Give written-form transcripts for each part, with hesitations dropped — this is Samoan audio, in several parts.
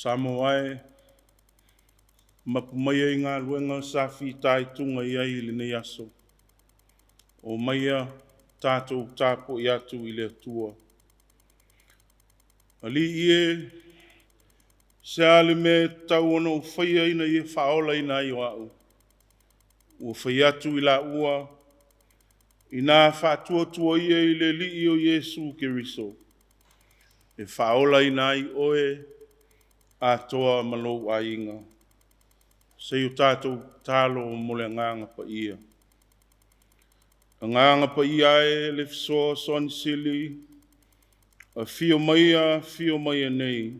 Samoa e, mapu maia i galuega sa fitaituga i ai i lenei aso. Omaia tatou tapuai atu i le Atua. Alii e, se a le mea e tatau ona ou faia ina ia faaolaina ai o au? Ua fai atu i laua, ina faatuatua ia i le Alii o Iesu Keriso, e faaolaina ai oe atoa ma lou aiga. Se i o tatou tatalo mo le Agaga Paia. Agaga Paia e, le fesoasoani sili, afio maia, afio maia nei,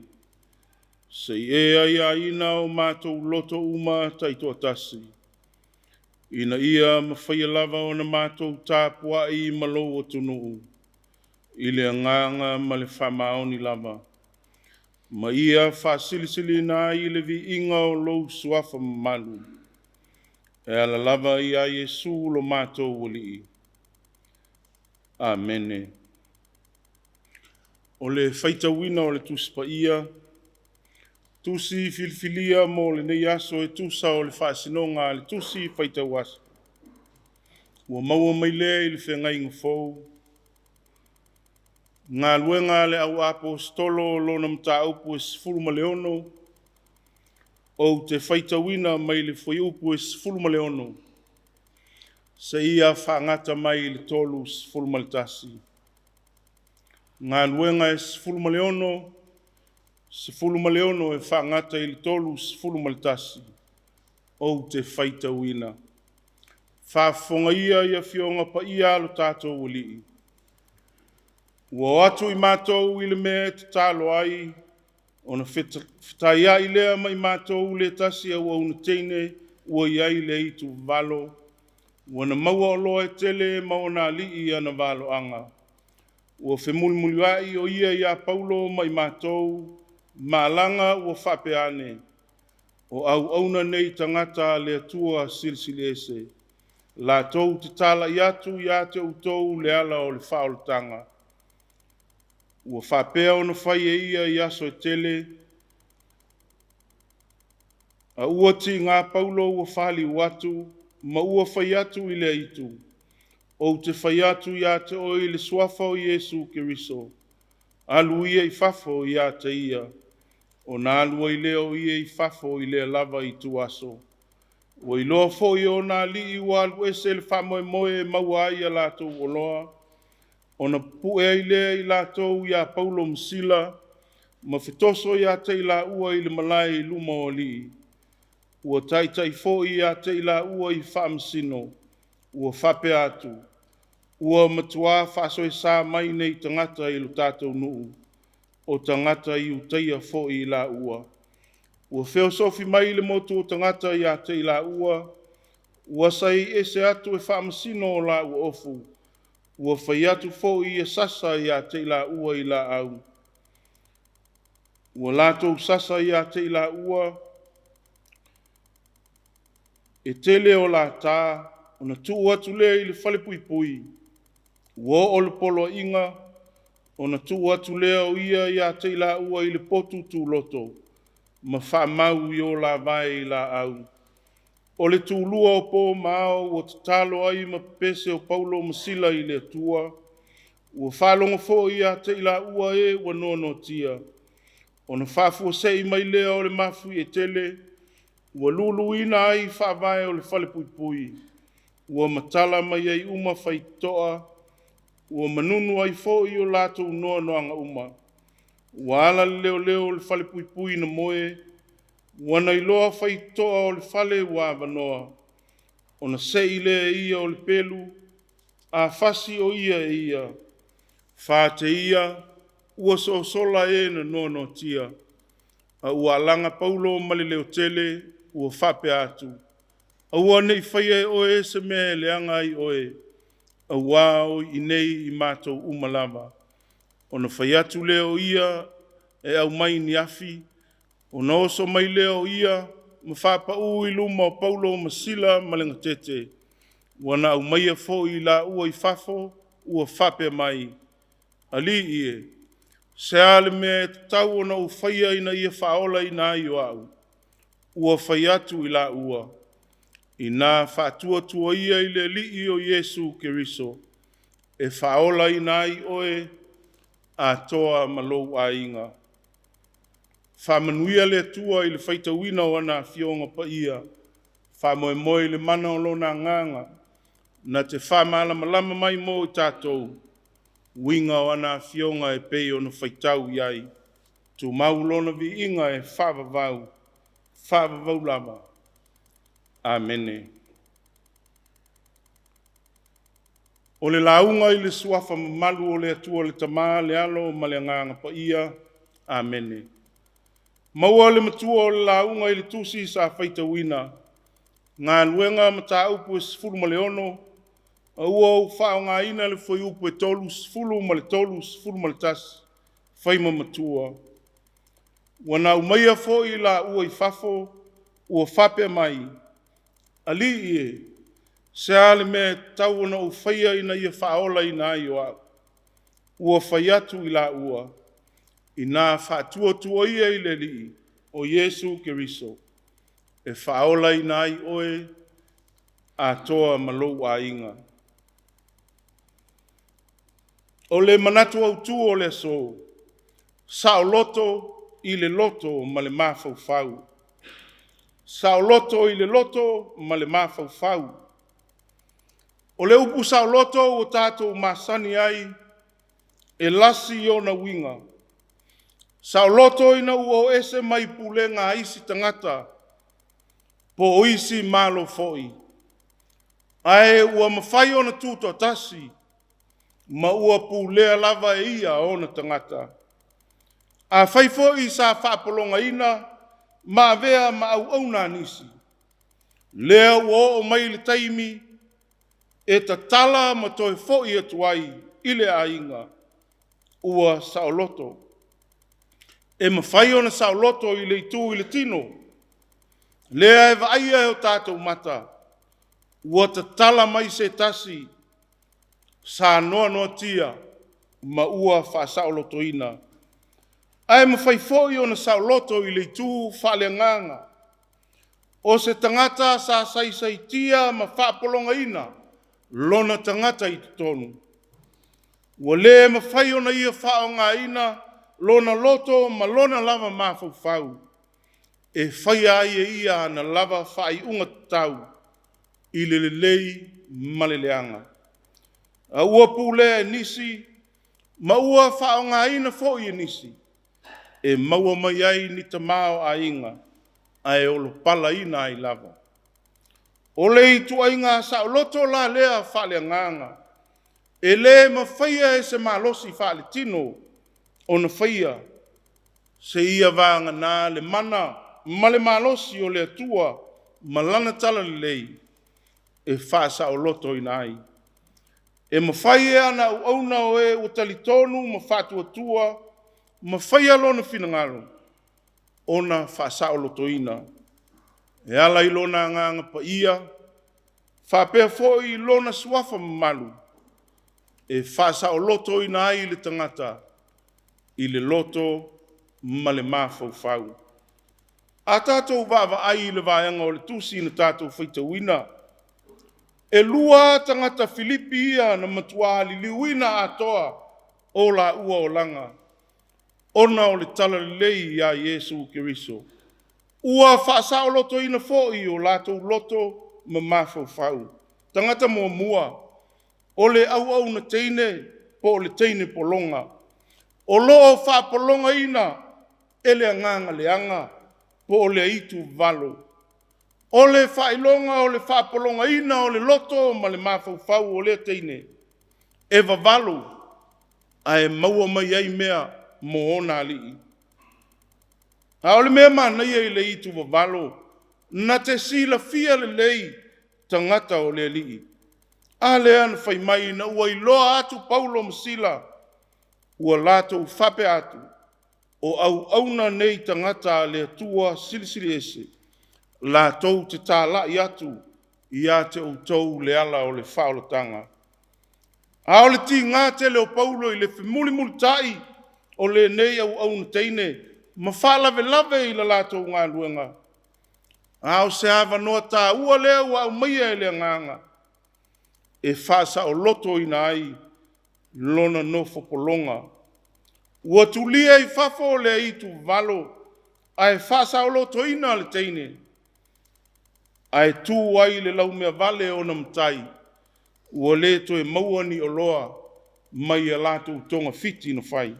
se i e aiaina o matou loto uma taitoatasi, ina ia mafaia lava ona matou tapuai ma lou atunuu, i le agaga ma le faamaoni lava, ma ia faasilisiliina ai le viiga o lou suafa mamalu, e ala lava ia Iesu lo matou Alii. Amene. O le faitauina o le Tusi Paia, tusi filifilia mo lenei aso e tusa o le faasinoga a le Tusi Faitau Aso, ua maua mai lea i le Feagaiga Fou, Galuega a le Au Aposetolo lona mataupu e 16, ou te faitauina mai le fuaiupu e 16 seia faagata mai i le 31. Galuega e 16, 16 e faagata i le 31, ou te faitauina. Faafofoga ia i Afioga Paia a lo tatou Alii. Ua o atu i matou i le mea e tatalo ai, ona fetaiai lea ma i matou le tasi auauna teine ua i ai le aitu vavalo, ua na maua oloa e tele ma ona alii ana valoaga. Ua femulimuliai o ia ia Paulo ma i matou, ma alaga ua faapea ane, o auauna nei tagata a le Atua Silisili Ese, latou te talai atu ia te outou le ala o le faaolataga. Ua faapea ona fai e ia i aso e tele, a ua tiga Paulo ua faliu atu, ma ua fai atu i le aitu, ou te fai atu ia te oe i le suafa o Iesu Keriso, alu ia i fafo ia te ia. Ona alu ai lea o ia i fafo i lea lava ituaso. Ua iloa foi e ona alii ua alu ese le faamoemoe e maua ai a latou oloa, ona pupue ai lea i latou ia Paulo ma Sila, ma fetoso ia te i laua i le malae i luma o alii. Ua taitai foi ia te i laua i faamasino, ua faapea atu, ua matua faasoesa mai nei tagata i lo tatou nuu, o tagata Iutaia foi i laua. Ua feosofi mai le motu o tagata ia te i laua, ua saei ese atu e faamasino o laua ofu, ua fai atu foi ia sasa ia te i laua i laau. Ua latou sasa ia te i laua e tele o lata, ona tuu atu lea i le falepuipui. Ua oo le poloaiga, ona tuu atu lea o ia ia te i laua i le potu tuloto, ma faamau i o la vae i laau. O le tulua o po ma ao ua tatalo ai ma pepese o Paulo ma Sila i le Atua. Ua faalogo foi ia te i laua e ua noanoatia. Ona faafuasei mai lea o le mafuie tele, ua luluina ai faavae o le falepuipui, ua matala mai ai uma faitotoa, ua manunu ai foi o latou noanoaga uma. Ua ala le leoleo o le falepuipui na moe, ua na iloa faitotoa o le fale ua avanoa, ona sei lea e ia o le pelu, a fasi o ia e ia, fate ia ua sosola e na noanoatia. A ua alaga Paulo ma le leotele, ua faapea atu, aua ne i faia e oe se mea e leaga ai oe, auā o i inei i matou uma lava. Ona fai atu lea o ia e aumai ni afi, ona oso mai lea o ia ma faapaū i luma o Paulo ma Sila ma le gatete. Ua na aumaia foi i laua i fafo, ua faapea mai, Alii e, Se a le mea e tatau ona ou faia ina ia faaolaina ai o au? Ua fai atu i laua, Inā faatuatua ia i le Alii o Iesu Keriso, e faaolaina ai oe atoa ma lou aiga. Faamanuia le Atua i le faitauina o ana Afioga Paia, faamoemoe i le mana o Lona Agaga, na te faamalamalama mai mo i tatou uiga o ana Afioga e pei ona faitau i ai. Tumau lona viiga e faavavau, faavavau lava. Amene. O le lauga i le Suafa mamalu o le Atua le Tama, le Alo ma le Agaga Paia. Amene. Maua le matua o le lauga i le tusi sa faitauina, Galuega Mataupu e 16, a ua ou faaaogaina le fuaiupu e 30 ma le 31 fai ma matua. Ua na aumaia foi i laua i fafo, ua faapea mai, Alii e, se a le mea e tatau ona ou faia ina ia faaolaina ai o au? Ua fai atu i laua, Ina faatuatua ia i le Alii o Iesu Keriso, e faaolaina ai oe atoa ma lou aiga. O le manatu autu o le aso, saoloto i le loto ma le mafaufau. Saoloto i le loto ma le mafaufau. O le upu saoloto ua tatou masani ai, e lasi ona uiga. Saoloto ina ua o ese mai pulega a isi tagata po o isi malo foi, ae ua mafai ona tutoatasi ma ua pulea lava e ia ona tagata. Afai foi sa faapologaina ma avea ma auauna a nisi, lea ua oo mai le taimi e tatala ma toe foi atu ai i le aiga, ua saoloto. E mafai ona saoloto i le itu i le tino, lea e vaaia e o tatou mata, ua tatala mai se tasi sa noanoatia ma ua faasaolotoina. Ae mafai foi ona saoloto i le itu faaleagaga. O se tagata sa saisaitia ma faapologaina lona tagata i totonu, ua le mafai ona ia faaaogaina lona loto ma lona lava mafaufau e faia ai e ia ana lava faaiuga tatau i le lelei ma le leaga. A ua pulea e nisi ma ua faaaogaina foi e nisi e maua mai ai ni tamaoaiga ae olopalaina ai lava. O le ituaiga saoloto la lea faaleagaga, e le mafaia e se malosi faaletino ona faia, seia vagana le mana ma le malosi o le Atua ma lana talalelei e faasaolotoina ai. E mafai e ana auauna o e ua talitonu ma faatuatua ma faia Lona finagalo ona faasaolotoina, e ala i Lona Agaga Paia faapea foi lona Suafa mamalu e faasaolotoina ai le tagata i le loto ma le mafaufau. A tatou vaavaai i le vaega o le tusi na tatou faitauina, e lua tagata Filipi ia na matua liliuina atoa o laua olaga ona o le talalelei ia Iesu Keriso. Ua faasaolotoina foi o latou loto ma mafaufau. Tagata muamua, o le auauna teine po o le teine pologa, o lo o faapologaina e le agaga leaga po o le aitu vavalo. O le faailoga o le faapologaina o le loto ma le mafaufau o lea teine, e vavalo ae maua mai ai mea mo ona alii. A o le mea manaia i le itu vavalo, na te silafia lelei tagata o le Alii. A lea na fai mai ina ua iloa atu Paulo ma Sila, ua latou faapea atu, o auauna nei tagata a le Atua Silisili Ese, latou te talai atu ia te outou le ala o le faaolataga. A o le tiga tele o Paulo i le femulimulitai o lenei auauna teine ma faalavelave i la latou galuega, a o se avanoa taua lea ua aumaia e le Agaga e faasaolotoina ai lona nofo pologa. Ua tulia i fafo le aitu vavalo ae faasaolotoina le teine, ae tu ai le laumeavale ona matai ua le toe maua ni oloa mai a latou togafiti na fai.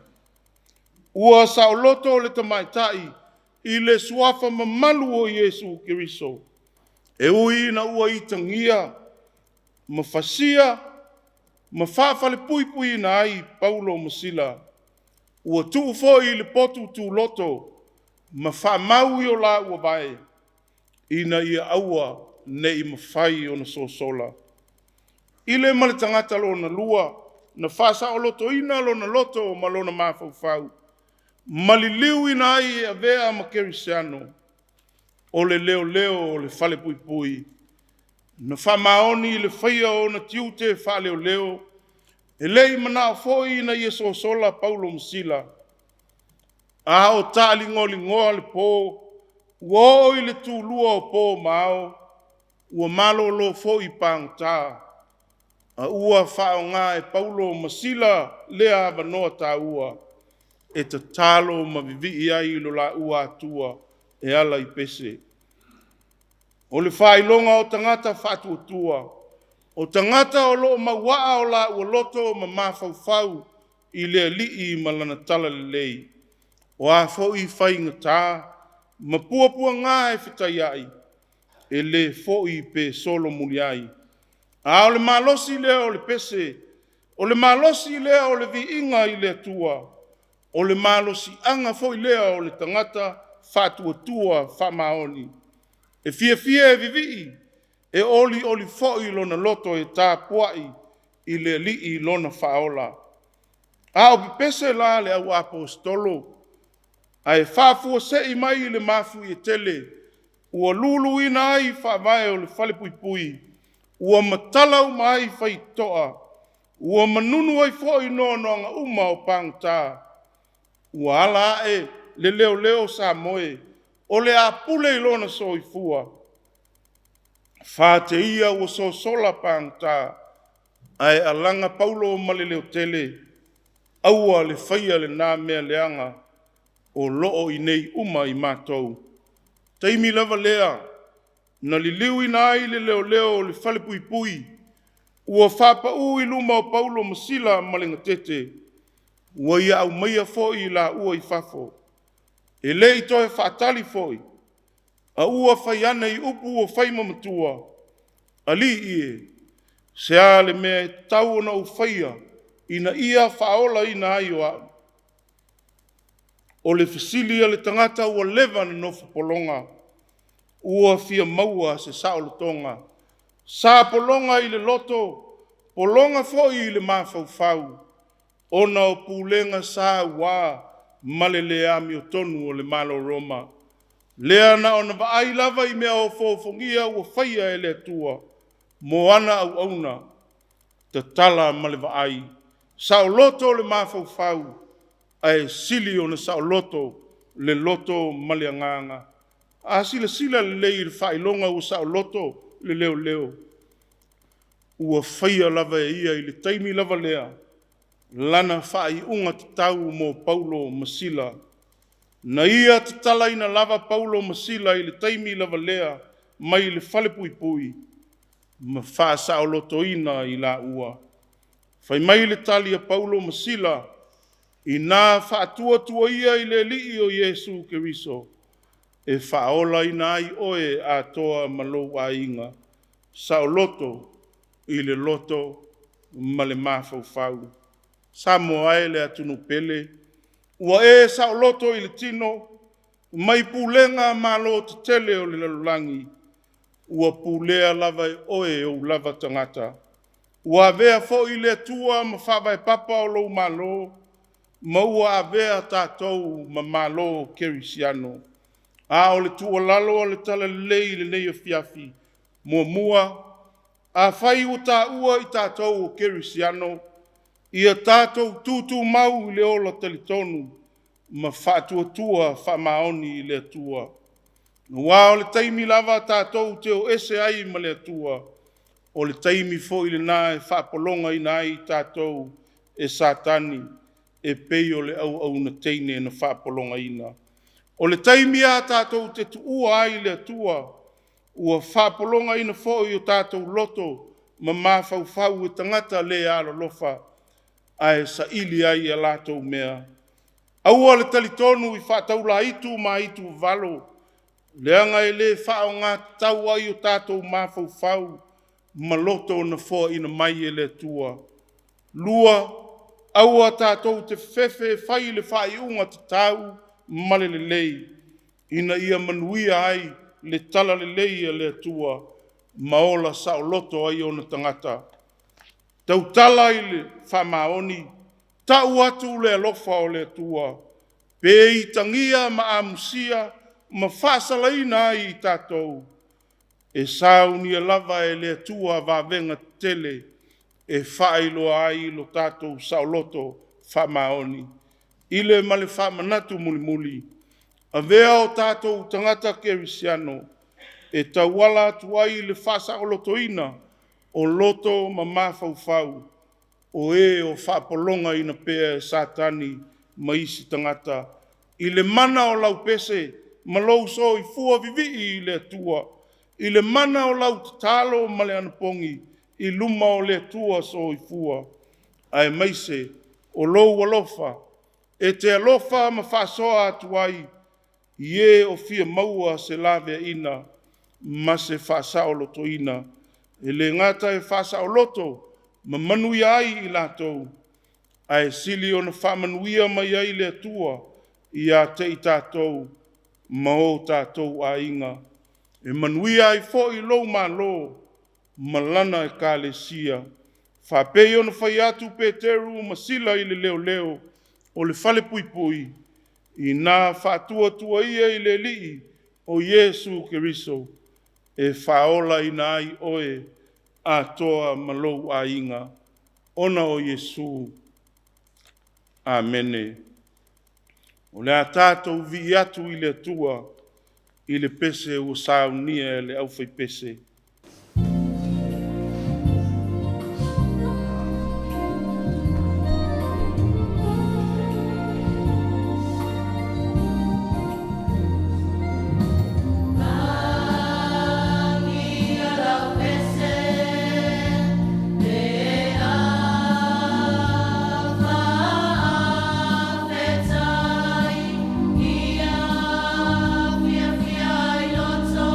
Ua saoloto le tamaitai i le suafa mamalu o Iesu Keriso, e ui ina ua itagia ma fasia ma faafalepuipuiina ai Paulo ma Sila, ua tuu foi i le potu tuloto ma faamau i o laua vae, ina ia aua ne i mafai ona sosola. I le ma le tagata lona lua, na faasaolotoina lona loto ma lona mafaufau, ma liliuina ai e avea ma kerisiano, o le leoleo o le falepuipui, na faamaoni i le faia o ona tiute faaleoleo, e le i manao foi ina ia sosola Paulo ma Sila. A o taaligoligoa le po, ua oo i le tulua o po ma ao, ua malolo foi pagota, a ua faaaoga e Paulo ma Sila lea avanoa taua e tatalo ma vivii ai i lo laua Atua e ala i pese. O le faailoga o tagata faatuatua, o tagata o lo o mauaa o laua loto ma mafaufau i le Alii ma lana talalelei. O a foi faigata ma puapuaga e fetaiai, e le foi pe solomuli ai. A o le malosi lea o le pese, o le malosi lea o le viiga i le Atua, o le malosiaga foi lea o le tagata faatuatua faamaoni, e fiafia e vivii, e olioli foi lona loto e tapuai i le Alii lona Faaola. A o pepese la le auaposeitolo ae faafuasei mai le mafuie tele ua luluina ai faavae o le falepuipui, ua matala uma ai faitotoa, ua manunu ai foi noanoaga uma o pagota, ua ala ae le leoleo Samoe o le a pule i lona soifua, fate ia ua sosola pagota, ae alaga Paulo ma le leotele, aua le faia lena mea leaga, o lo o i inei uma i matou. Taimi lava lea na liliuina ai le leoleo o le falepuipui, ua faapau i luma o Paulo ma Sila ma le gatete, ua ia aumaia foi i laua i fafo. E le i toe faatali foi, a ua fai ane i upu ua fai ma matua, “Alii e, se a le mea e tatau ona ou faia ina ia faaolaina ai o au?” O le fesili a le tagata ua leva ona nofo pologa, ua fia maua se saolotoga. Sa pologa i le loto, pologa foi i le mafaufau, ona o pulega saua ma le le amiotonu a le Malo Roma. Lea na ona vaai lava i mea ofoofogia ua faia e le Atua mo ana auauna, tatala ma le vaai, saoloto le mafaufau, ae sili ona saoloto le loto ma le agaga. A silasila lelei i le faailoga ua saoloto le leoleo, ua faia lava e ia i le taimi lava lea lana faaiuga tatau mo Paulo ma Sila. Na ia tatalaina lava Paulo ma Sila i le taimi lava lea mai le falepuipui ma faasaolotoina i laua. Fai mai le tali a Paulo ma Sila, “Ina faatuatua ia i le Alii o Iesu Keriso, e faaolaina ai oe atoa ma lou aiga.” Saoloto i le loto ma le mafaufau. Samoa e le atunuu pele, ua e saoloto i le tino mai pulega malo tetele o le lalolagi, ua pulea lava e oe ou lava tagata. Ua avea foi le Atua ma faavae papa o lou Malo, ma ua avea tatou ma Malo Kerisiano. A o le tuualalo a le Talalelei i lenei afiafi: Muamua, afai ua taua i tatou o kerisiano, Ia tatou tutumau i le ola talitonu ma faatuatua faamaoni i le Atua. Aua o le taimi lava tatou te o ese ai ma le Atua, o le taimi foi lena e faapologaina ai tatou e Satani e pei o le auauna teine na faapologaina. O le taimi a tatou te tuua ai le Atua, ua faapologaina foi o tatou loto ma mafaufau e tagata le alolofa ae saili ai a latou mea. Aua le talitonu i faataulaitu ma aitu vavalo, leaga e le faaaoga tatau ai o tatou mafaufau ma loto na foaina mai e le Atua. 2. Aua tatou te fefefe e fai le faaiuga tatau ma le lelei, ina ia manuia ai le talalelei a le Atua ma ola saoloto ai ona tagata. Tautala i le faamaoni, tau atu le alofa o le Atua, pe itagia ma amusia ma faasalaina ai i tatou, e saunia lava e le Atua vavega tetele e faailoa ai lo tatou saoloto faamaoni. I le ma le faamanatu mulimuli, avea o tatou tagata kerisiano e tauala atu ai i le faasaolotoina o loto ma mafaufau o e o faapologaina pea e Satani ma isi tagata. I le mana o lau pese ma lou soifua vivii i le Atua, i le mana o lau tatalo ma le anapogi i luma o le Atua Soifua, aemaise o lou alofa, e te alofa ma faasoa atu ai i e o fia maua se laveaiina ma se faasaolotoina. E le gata e faasaoloto ma manuia ai i latou, ae sili ona faamanuia mai ai le Atua ia te i tatou ma o tatou aiga. E manuia ai foi lou malo ma lana ekalesia. Faapei ona fai atu Peteru ma Sila i le leoleo o le falepuipui, ina faatuatuaia i le Alii o Iesu Keriso e faaolaina ai oe atoa ma lou aiga, ona o Iesu. Amene. O le a tatou vivii atu i le Atua i le pese ua saunia e le aufaipese. Lau pese e faafetai ia fiafia ai loto.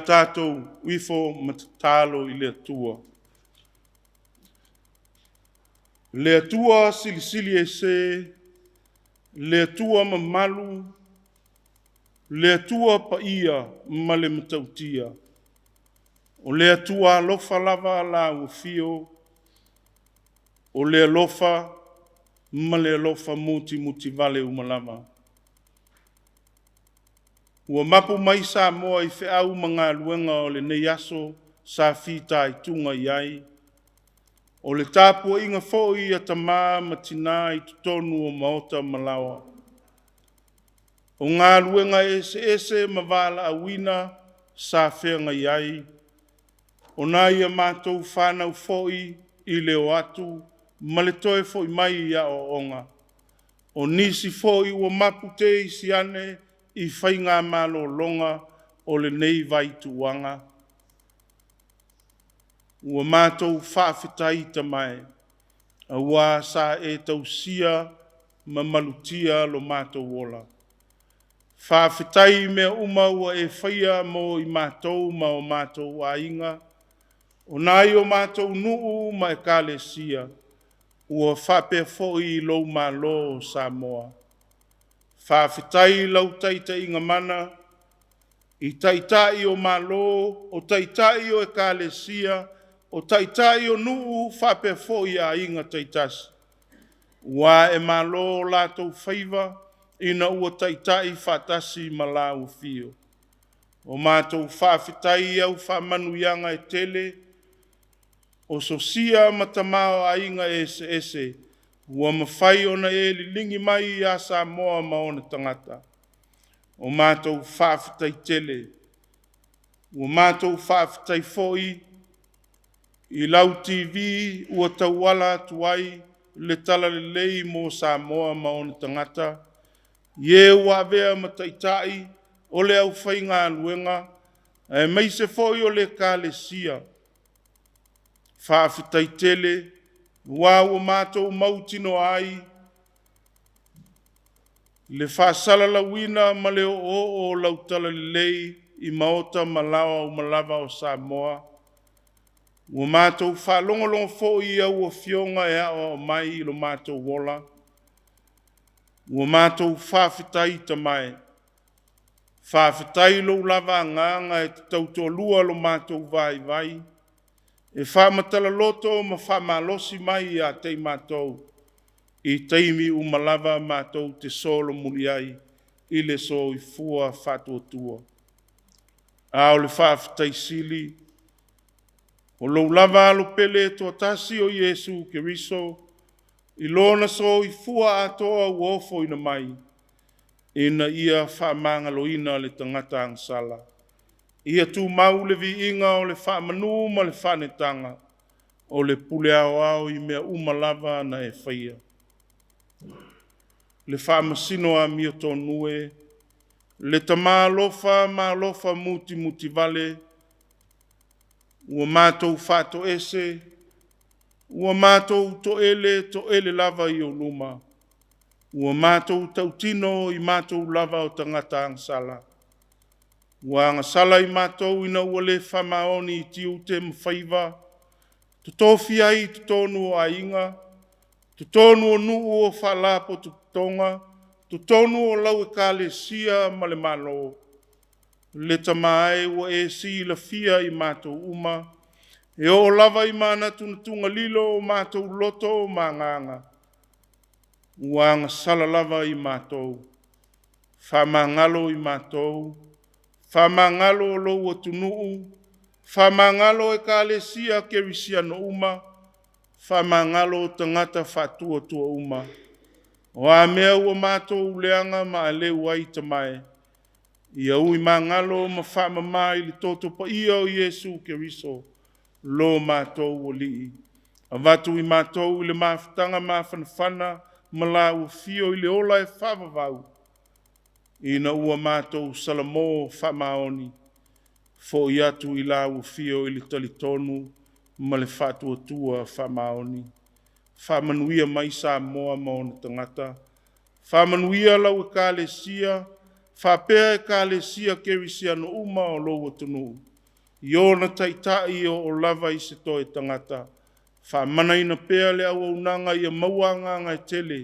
tatou ifo ma tatalo i le Atua. Le Atua silisili ese, le Atua mamalu, le Atua paia ma le matautia, o le Atua alofa lava lau afio, o le alofa ma le alofa mutimutivale uma lava. Ua mapu mai Samoa i feau ma galuega o lenei aso sa fitaituga i ai. O le tapuaiga foi a tama ma tina i totonu o maota ma laoa. O galuega eseese ma valaauina sa feagai ai, o nai a matou fanau foi i le o atu ma le toe foi mai i aoaoga. O nisi foi ua mapu teisi ane i faigamalologa o lenei vaituaga. Ua matou faafetai tamae, aua sa e tausia ma malutia lo matou ola. Faafetai i mea uma ua e faia mo i matou ma o matou aiga, o nai o matou nuu ma ekalesia, ua faapea foi i lou Malo o Samoa. Faafetai i lau taitaiga mana i taitai o Malo, o taitai o ekalesia, o taitai o nuu faapea foi aiga taitasi, ua e malo o latou faiva ina ua taitai faatasi ma lau afio. O matou faafetai i au faamanuiaga e tele, o sosia ma tamaoaiga eseese ua mafai ona e liligi mai ia Samoa ma ona tagata. O matou faafetai tele. Ua matou faafetai foi i lau TV ua tauala atu ai le talalelei mo Samoa ma ona tagata, i e ua avea ma taitai o le aufaigaluega, aemaise foi o le Ekalesia. Faafetai tele aua ua matou mautinoa ai le faasalalauina ma le oooo o lau talalelei i maota ma laoa uma lava o Samoa. Ua matou faalogologo foi i au afioga e aoao mai i lo matou ola. Ua matou faafetai tamae. Faafetai i lou lava agaga e te tautoalua lo matou vaivai, e faamatala loto ma faamalosi mai ia te i matou i taimi uma lava matou te solomuli ai i le soifua faatuatua. A o le faafetai sili, o lou lava Alo pele e toatasi o Iesu Keriso i lona soifua atoa ua ofoina mai, ina ia faamagaloina le tagata agasala. Ia tumau le viiga o le faamanu ma le faanetaga, o le pule aoao i mea uma lava na e faia. Le faamasino amiotonu e, le Tama alofa ma alofa mutimutivale, ua matou faatoese, ua matou toele toele lava i ou luma, ua matou tautino i matou lava o tagata agasala. Ua agasala i matou ina ua le faamaoni i tiute ma faiva, totofia ai i totonu o aiga, totonu o nuu o faalapotopotoga, totonu o lau ekalesia ma le Malo. Le Tama e ua e silafia i matou uma, e oo lava i manatunatuga lilo o matou loto ma agaga, ua agasala lava i matou. Faamagalo i matou, faamagalo lou atunuu, faamagalo ekalesia kerisiano uma, faamagalo tagata faatuatua uma. O a mea ua matou leaga ma aleu ai tamae, ia ui magalo ma faamama i le toto paia o Iesu Keriso lo matou Alii. Avatu i matou i le mafutaga mafanafana ma lau afio i le ola e faavavau, ina ua matou salamo faamaoni, foi atu i lau afio i le talitonu ma le faatuatua faamaoni. Faamanuia mai Samoa ma ona tagata, faamanuia lau ekalesia faapea ekalesia kerisiano uma o lou atunuu. i ona taitai e oo lava i se toe tagata. Faamanaina pea le auaunaga ia maua agaga e tele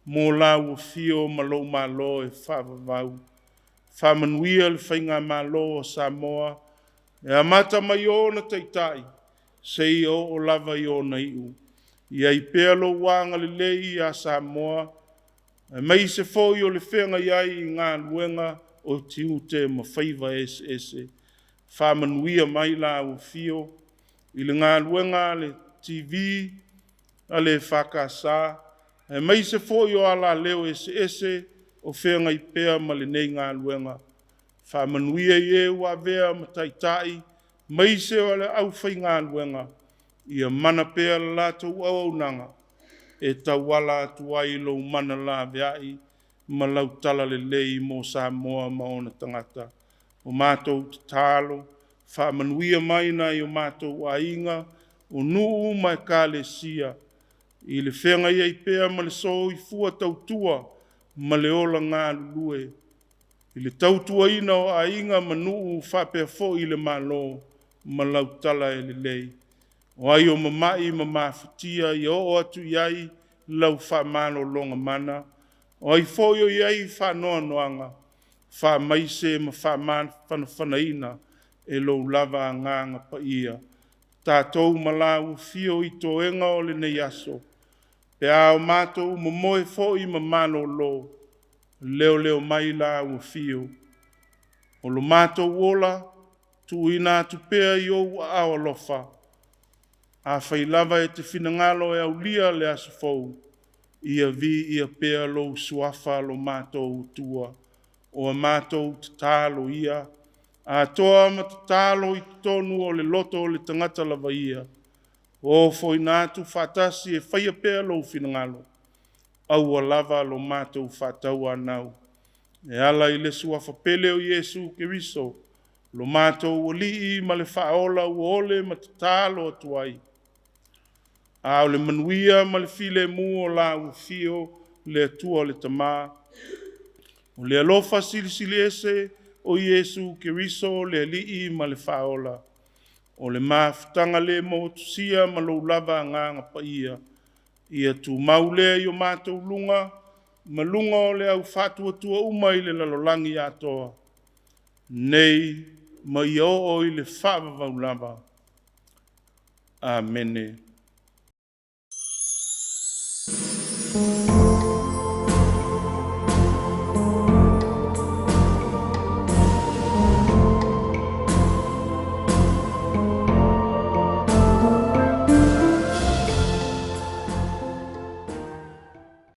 mo lau afio ma lou malo e faavavau. Faamanuia le Faigamalo a Samoa e amata mai ona taitai seia oo lava i ona iu. I ai pea lou agalelei ia Samoa, aemaise foi o le feagai ai i galuega o tiute ma faiva eseese. Faamanuia mai lau afio i le galuega a le TV a le EFKS, aemaise foi o alaleo eseese o feagai pea ma lenei galuega. Faamanuia i e ua avea ma taitai, aemaise o le aufaigaluega, ia mana pea le latou auaunaga e tauala atu ai lou mana laveai ma lau talalelei mo Samoa ma ona tagata. O matou tatalo, faamanuia mai nai o matou aiga, o nuu ma ekalesia, i le feagai ai pea ma le soifua tautua ma le ola galulue, i le tautuaina o aiga ma nuu faapea foi le Malo ma lau tala e lelei. O ai o mamai ma mafatia, ia oo atu i ai lau faamalologa mana. O ai foi o i ai faanoanoaga, faamaise ma faamafanafanaina e lou lava agaga paia. Tatou ma lau afio i toega o lenei aso, pe a o matou momoe foi ma malolo, leoleo mai lau afio. O lo matou ola, tuuina atu pea i ou aao alofa. Afai lava e te finagalo e aulia le aso fou, ia viia pea lou suafa lo matou Atua. O a matou tatalo ia, atoa ma tatalo i totonu o le loto o le tagata lava ia, ofoina atu faatasi e faia pea lou finagalo, aua lava lo matou faatauanau. E ala i le suafa pele o Iesu Keriso, lo matou Alii ma le Faaola ua ole ma tatalo atu ai. A o le manuia ma le filemu o lau afio le Atua le Tama, o le alofa silisili ese o Iesu Keriso le Alii ma le Faaola, o le mafutaga le motusia ma lou lava agaga paia, ia tumau lea i o matou luga ma luga o le au faatuatua uma i le lalolagi atoa, nei ma ia oo i le faavavau lava. Amene.